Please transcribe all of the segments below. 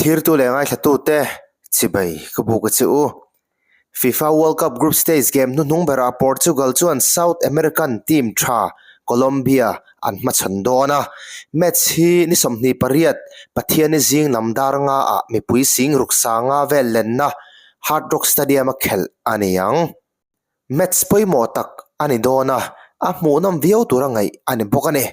Thlirtu leh ngaithlatute chibai ka buk a che u. FIFA World Cup Group Stage game hnuhnung berah Portugal chuan South American team tha Colombia an hmachhawn dawn a. Match hi ni 28 Pathianni zing lam dar nga ah mipui sing ruk sanga vel lenna Hard Rock Stadium a khelh a ni ang. Match pawimawh tak a ni dawn a, a hmuhnawm viau tura ngaih a ni bawk a ni.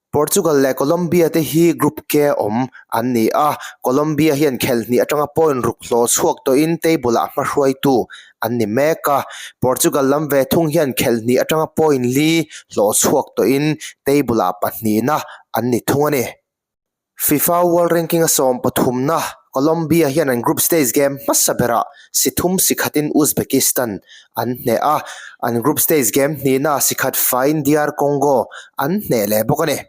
Portugal leh Colombia te hi Group K awm an ni a, Colombia hian khelhnih atanga point ruk hlawh chhuak tawhin table ah hmahruaitu an ni mek a, Portugal lam ve thung hian khelhnih atanga point li hlawh chhuak tawhin table ah pahnihna an ni thung a ni. FIFA World Ranking a 13na Colombia hian an group stage game hmasa berah si thum si khatin Uzbekistan an hneh a, an group stage game hnihna si khat faiin DR Congo an hneh leh bawk a ni.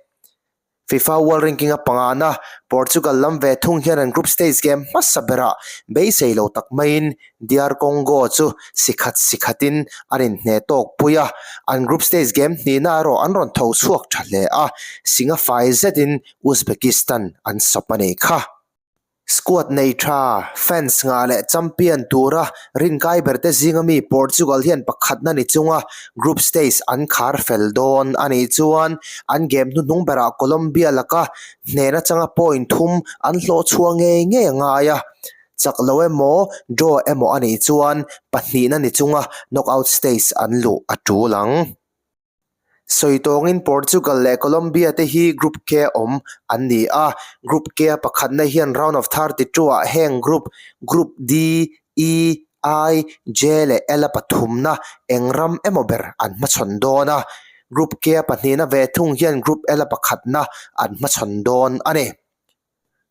FIFA World Ranking a pangana Portugal lam ve thung hian an group stage game hmasa berah beisei lo tak maiin DR Congo chu si khat si khatin an inhneh tawk pui a, an group stage game hnihna erawh an rawn tho chhuak tha hle a, singa fai zetin Uzbekistan an sawp a nih kha. Squad nei tha, fans ngah leh champion tura rinkai berte zinga mi Portugal hian pakhatna ni chunga group stage an khar fel dawn a nih chuan an game hnuhnung berah Colombia laka hnen atanga point thum an hlawh chhuah ngei ngei a ngai a. Chak lo emaw, draw emaw a nih chuan pahnihna ni chunga knockout stage an luh a tul ang. Sawi tawngin Portugal leh Colombia te hi Group K awm an ni a, Group K-a pakhatna hian round of 32 ah heng group, Group D, E, I, J leh L-a pathumna eng ram emaw ber an hmachhawn dawn a, Group K-a pahnihna ve thung hian Group L-a pakhatna an hmachhawn dawn a ni.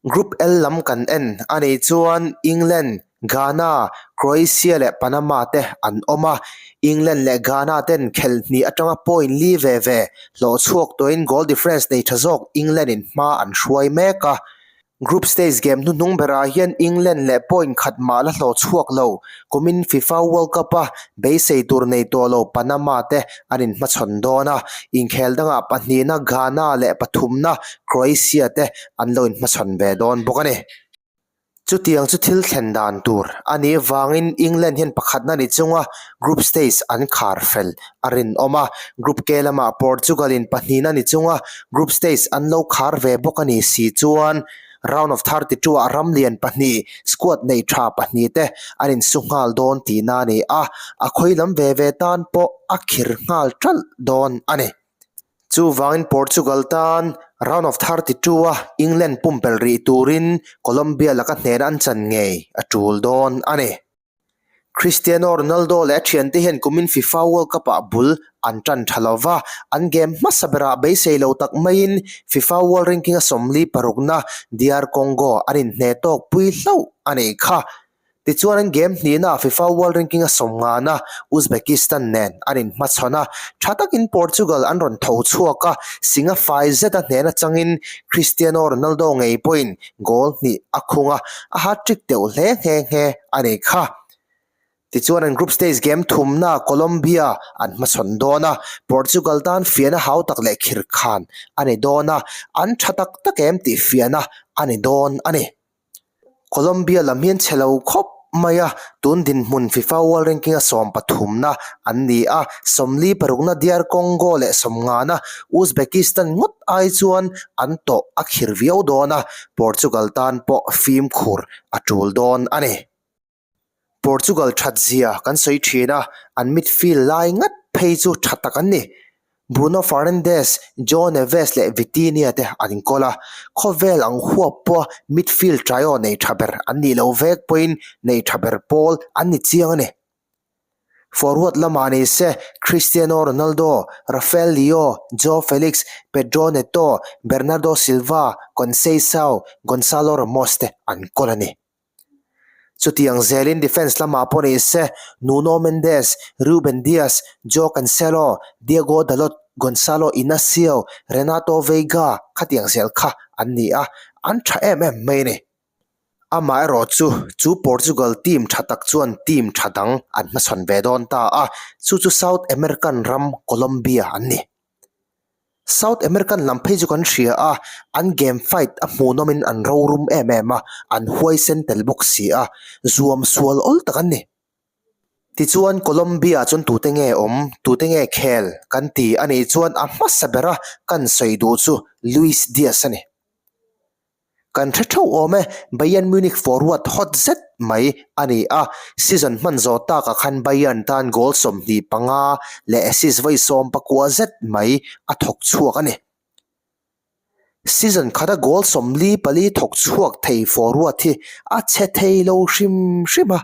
Group L lam kan en a nih chuan England, Ghana, Croatia leh Panama te an awm a, England leh Ghana ten khelh hnih atanga point li ve ve hlawh chhuak tawhin goal difference nei tha zawk England in hma an hruai mek a. Group stage game hnuhnung berah hian England leh point khat mah la hlawh chhuak lo kumin FIFA World Cup a beisei tur nei tawh lo Panama te an inhmachhawn dawn a, inkhel dangah pahnihna Ghana leh pathumna Croatia te an lo inhmachhawn ve dawn bawk a ni. Chutiang chu thil thlen dan tur a nih vangin England hian pakhatna ni chunga group stage an khar fel a rinawm a, Group K lamah Portugal in pahnihna ni chunga group stage an lo khar ve bawk a ni si chuan Round of 32 ah ram lian pahnih, squad nei tha pahnih te an insu nghal dawn tihna a ni a, a khawi lam ve ve tan pawh a khir nghal ṭalh dawn a ni. Chuvangin Portugal tan round of 32 a England pumpelh rih turin Colombia laka hnehna an chan ngei a tul dawn a ni. Cristiano Ronaldo leh a thiante hian kumin FIFA World Cup-ah bul an tan tha lo va, an game hmasa berah beisei lo tak maiin FIFA World Ranking a 46na DR Congo an inhneh tawk pui hlauh a nih kha. Tichuan an game hnihna FIFA World Ranking a 50na Uzbekistan nen an inhmachhawn a, tha takin Portugal an rawn tho chhuak a, singa fai zeta hnehna changin Cristiano Ronaldo ngei pawhin goal hnih a khung a, a hat-trick deuh hle nghe nghe a nih kha. Tichuan an group stage game thumna Colombia an hmachhawn dawn a, Portugal tan fiahna hau tak leh khir khan a ni dawn a, an tha tak tak em tih fiahna a ni dawn a ni. Colombia lam hian chhe lo khawp mai a, tun dinhmun FIFA World Ranking a 13na an ni a, 46na DR Congo leh 50na Uzbekistan ngawt ai chuan an tawh a khir viau dawn a, Portugal tan pawh fimkhur a tul dawn a ni. Portugal that zia kan sawi thin a, an midfield lai ngat phei chu tha tak an ni. Bruno Fernandes, Joao Neves leh Vitinha te an inkawl a, khawvel ang huap pawha midfield trio nei tha ber an nih loh vek pawhin nei tha ber pawl an ni chiang a ni. Forward lamah ni se Cristiano Ronaldo, Rafael Leao, Joao Felix, Pedro Neto, Bernardo Silva, Conceicao, Goncalo Ramos te an kawl a ni. Chutiang zelin defence lamah pawh ni se Nuno Mendes, Ruben Dias, Joao Cancelo, Diogo Dalot, Gonçalo Inacio, Renato Veiga khatiang zel kha an ni a, an tha em em mai a ni. Amaherawh chu, chu Portugal team tha tak chuan team tha dang an hmachhawn ve dawn ta a, chu chu South American ram Colombia an ni. South American lam phei chu kan hria a, an game fight a hmuhnawmin an rorum em em a, an huaisen tel bawk si a, zuam sual awl tak an ni. Tichuan Colombia chuan tute nge awm, tute nge khel kan ti a nih chuan a hmasa bera kan sawi duh chu Luis Diaz a ni. Kan hre theuh awm e, Bayern Munich forward hot zet mai a ni a, season hman zawh takah khan Bayern tan goal 25 leh assist vawi 19 zet mai a thawk chhuak a ni. Season khata goal 44 thawk chhuak thei forward hi a chhe thei lo hrim hrim a,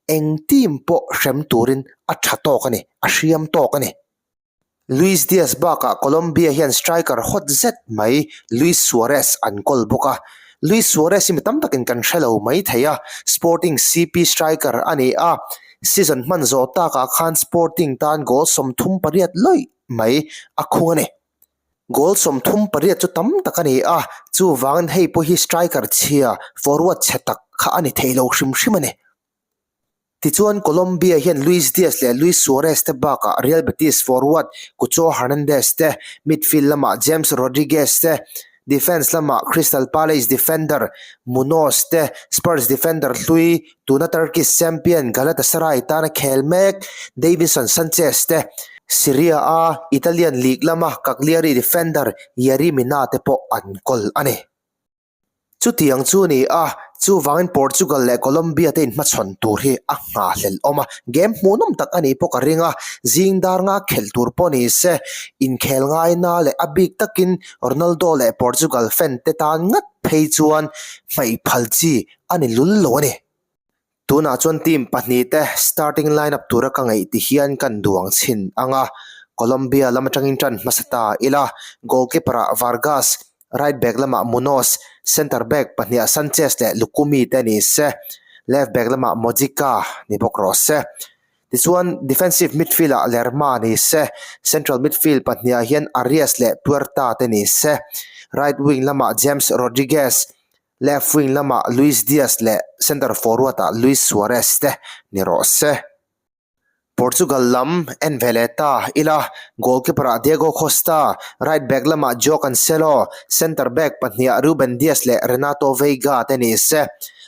eng team pawh hrem turin a tha tawk a ni, a hriam tawk a ni. Luis Diaz bakah Colombia hian striker hot zet mai Luis Suarez an kawl bawk a. Luis Suarez hi mi tam takin kan hre lo mai thei a, Sporting CP striker a ni a, season hman zawh takah khan Sporting tan goal 38 lawih mai a khung a ni. Goal 38 chu tam tak a ni a, chuvangin hei pawh hi striker chhia, forward chhe tak kha a ni thei lo hrim hrim a ni. Tichuan Colombia hian Luis Diaz leh Luis Suarez te bakah Real Betis forward Cucho Hernandez te, midfield lamah James Rodriguez te, defence lamah Crystal Palace defender Munoz te, Spurs defender hlui, tuna Turkish champion Galatasaray tana khel mek Davinson Sanchez te, Serie A Italian League lama Cagliari defender Yerry Mina te pawh an kawl a ni. Chutiang chu a ni a, chuvangin Portugal leh Colombia te inhmachhawn tur hi a nghahhlelh awm a, game hmuhnawm tak a nih pawh ka ring a, zing dar nga khelh tur pawh ni se, inkhel ngaina leh a bik takin Ronaldo leh Portugal fan te tan ngat phei chuan hmaih phal chi a ni lul lo a ni. Tunah chuan team pahnihte starting lineup tura ka ngaih ti hian kan duang chhin ang a, Colombia lam atangin tan hmasa ta ila, goalkeeper-ah Vargas, right back lamah Munoz, centre back pahniha Sanchez leh Lucumi te ni se, left back lamah Mojica ni bawk rawh se. Tichuan defensive midfield-ah Lerma ni se, central midfield pahniha hian Arias leh Puerta te ni se, right wing lamah James Rodriguez, Left wing lamah Luis Diaz leh centre forward ah Luis Suarez te ni rawh se. Portugal lam en ve leh ta ila, goalkeeper ah Diego Costa, right back lamah Joao Cancelo, centre back pahniha Ruben Dias leh Renato Veiga te ni se,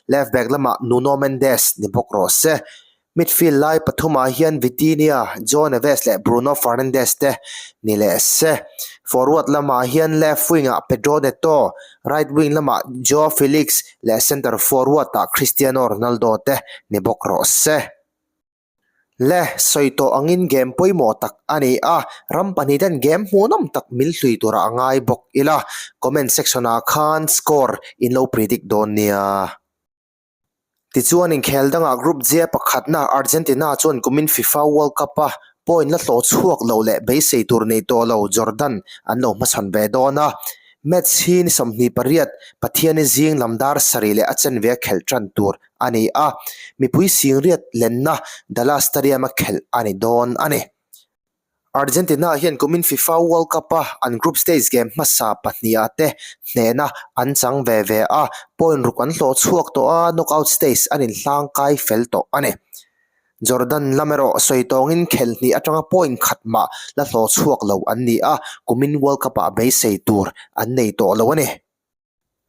left back lamah Nuno Mendes ni bawk rawh se. Midfield lai pathumah hian Vitinha, Joao Neves leh Bruno Fernandes te ni leh se. Forward lamah hian left wing-ah Pedro Neto, right wing lamah Joao Felix leh centre forward-ah Cristiano Ronaldo te ni bawk rawh se. Le sawi tawh angin game pawimawh tak a ni a, ram pahnih ten game hmuhnawm tak mil hlui turah a ngai bawk ila. Comment section-ah khan score in lo predict dawn nia. Tichuan inkhel dangah Group J pakhatna Argentina chuan kumin FIFA World Cup-a point la hlawh chhuak lo leh beisei tur nei tawh lo Jordan an lo hmachhawn ve dawn a. Match hi ni 28 Pathiani zing lam dar sarih leh a chenve a khelh tan tur a ni a, mipui singriat lenna Dallas Stadium-a khelh a ni dawn a ni. Argentina hian kumin FIFA World Cup-a an group stage game hmasa pahnihah te hnehna an chang ve ve a, point ruk an hlawh chhuak tawh a, knockout stage an inhlangkai fel tawh a ni. Jordan lam erawh sawi tawngin khelh hnih atanga point khat mah la hlawh chhuak lo an ni a, kumin World Cup-ah beisei tur an nei tawh lo a ni.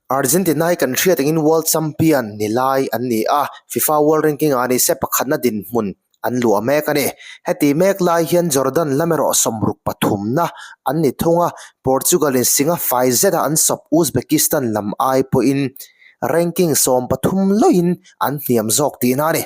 Argentina hi kan hriat angin World Champion ni lai an ni a, FIFA World Ranking ah ni se pakhatna dinhmun an luah mek a ni. Heti mek lai hian Jordan lam erawh sawmruk pathumna an ni thung a, Portugal in singa fai zeta an sawp Uzbekistan lam ai pawhin ranking 13 lawin an hniam zawk tihna a ni.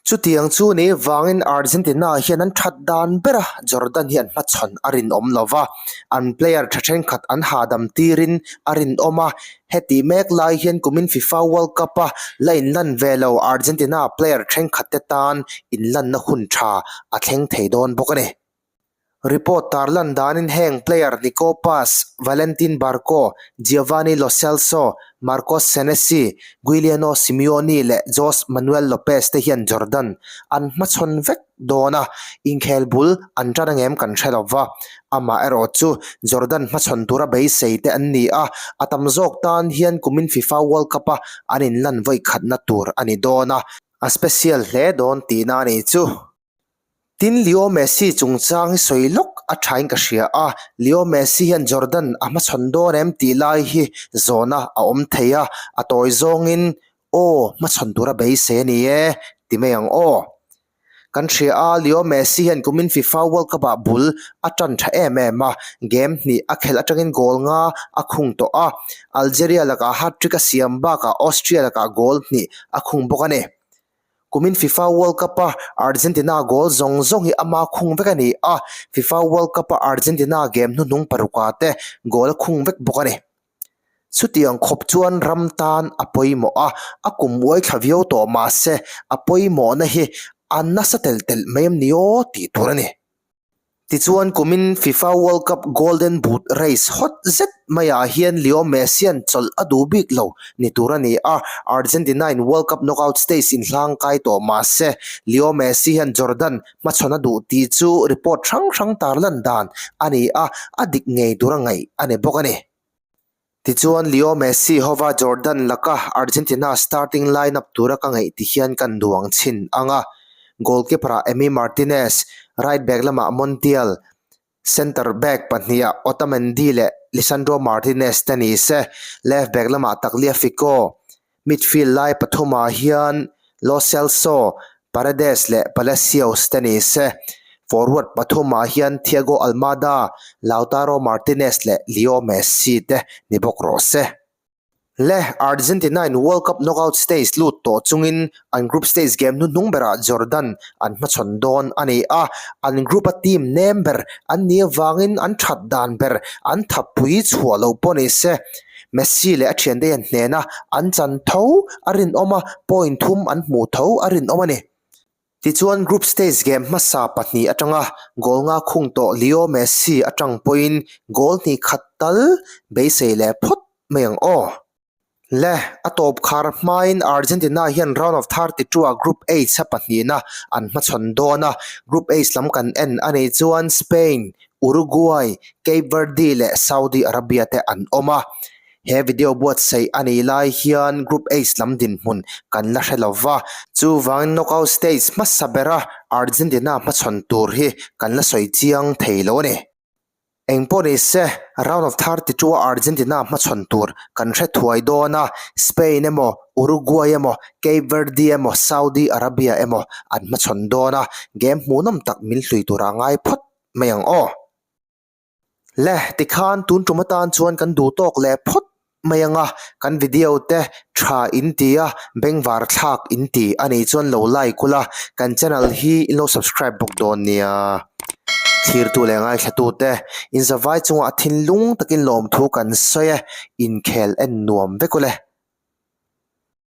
Chutiang chu ni vangin Argentina hian an that dan ber a, Jordan hi an hmachhawn a rinawm lo va, an player tha thenkhat an hahdam tirin a rinawm a, heti mek lai hian kumin FIFA World Cup-a la inlan ve lo Argentina player thenkhat te tan inlanna hun tha a thleng thei dawn bawk a ni. Report tarlan danin heng player Nico Paz, Valentin Barco, Giovani Lo Celso, Marcos Senesi, Guiliano Simeone leh Jose Manuel Lopez te hian Jordan an hmachhawn vek dawn a, inkhel bul an tan angem kan hre lo va. Amaherawh chu Jordan hmachhawn tura beisei te an ni a, a tam zawk tan hian kumin FIFA World Cup-a an inlan vawi khatna tur a ni dawn a, a special hle dawn tihna a ni chu. Tin, Leo Messi chungchang hi sawi lawk a thain ka hria a, Leo Messi hian Jordan a hmachhawn dawn em tih lai hi zawhna a awm thei a, a tawi zawngin aw hmachhawn tura beisei a ni e ti mai ang aw. Kan hria a, Leo Messi hian kumin FIFA World Cup ah bul a tan tha em em a, game hnih a khelh atangin goal nga a khung tawh a, Algeria lakah hat-trick a siam bakah Austria lakah goal hnih a khung bawk a ni. Kumin FIFA World Cup a Argentina goal zawng zawng hi ama khung vek a ni a, FIFA World Cup a Argentina game hnuhnung paruka te goal a khung vek bawk a ni. Chutiang khawp chuan ram tan a pawimawh a, a kum uai thla viau tawh mah se a pawimawhna hi a nasa telh telh mai em ni aw tih tur a ni. Tichuan kumin FIFA World Cup Golden Boot race hot zet maiah hian Leo Messi-a'n chawlh a duh bik lo ni tur a ni a, Argentina-in World Cup knockout stage inhlang kai tawh mah se Leo Messi hian Jordan hmachhawn a duh tih chu report hrang hrang tarlan dan a ni a, a dik ngei tura ngaih a ni bawk a ni. Tichuan Leo Messi hova Jordan laka Argentina starting line-up tura ka ngaih ti hian kan duang chhin ang a, goalkeeper-ah Emi Martinez, right back lamah Montiel, Centre back pahniha Otamendi leh Lisandro Martinez te ni se, left back lamah Tagliafico, midfield lai pathumah hian Lo Celso, Paredes leh Palacios te ni se, forward pathumah hian Thiago Almada, Lautaro Martinez leh Leo Messi te ni bawk rawh se. Le Argentina-in World Cup knockout stage lut tawh chungin an group stage game hnuhnung berah Jordan an hmachhawn dawn a ni a, an group-a team nem ber an nih avangin an that dan ber an thapui chhuah loh pawh ni se. Messi leh a thiante hian hnena an chan tho a rinawm a, point thum an hmuh tho a rinawm a ni. Tichuan group stage game hmasa pahnih atanga goal nga khung tawh Leo Messi atang pawhin goal hnih khat tal beisei leh phawt mai ang aw. Le, a tawp khar hmain Argentina hian round of 32 ah Group H a pahnihna an hmachhawn dawn a, Group H lam kan en a nih chuan Spain, Uruguay, Cape Verde leh Saudi Arabia te an awm a. He video buatsaih a nih lai hian Group H lam dinhmun kan la hre lo va, chuvangin knockout stage hmasa bera Argentina hmachhawn tur hi kan la sawi chiang thei lo a ni. Eng pawh ni se, round of 32 a Argentina hmachhawn tur kan hre thuai dawn a, Spain emaw, Uruguay emaw, Cape Verde emaw, Saudi Arabia emaw an hmachhawn dawn a, game hmuhnawm tak min hlui tura ngai phawt mai ang aw. Le, tikhan tun tum atan chuan kan duh tawk leh phawt mai ang a, kan video te tha in ti a, bengvar thlak in ti a nih chuan lo like ula, kan channel hi in lo subscribe bawk dawn nia. Thlirtu leh ngaithlatu te, in zavai chungah thinlung takin lawmthu kan sawi e, inkhel en nuam vek ule.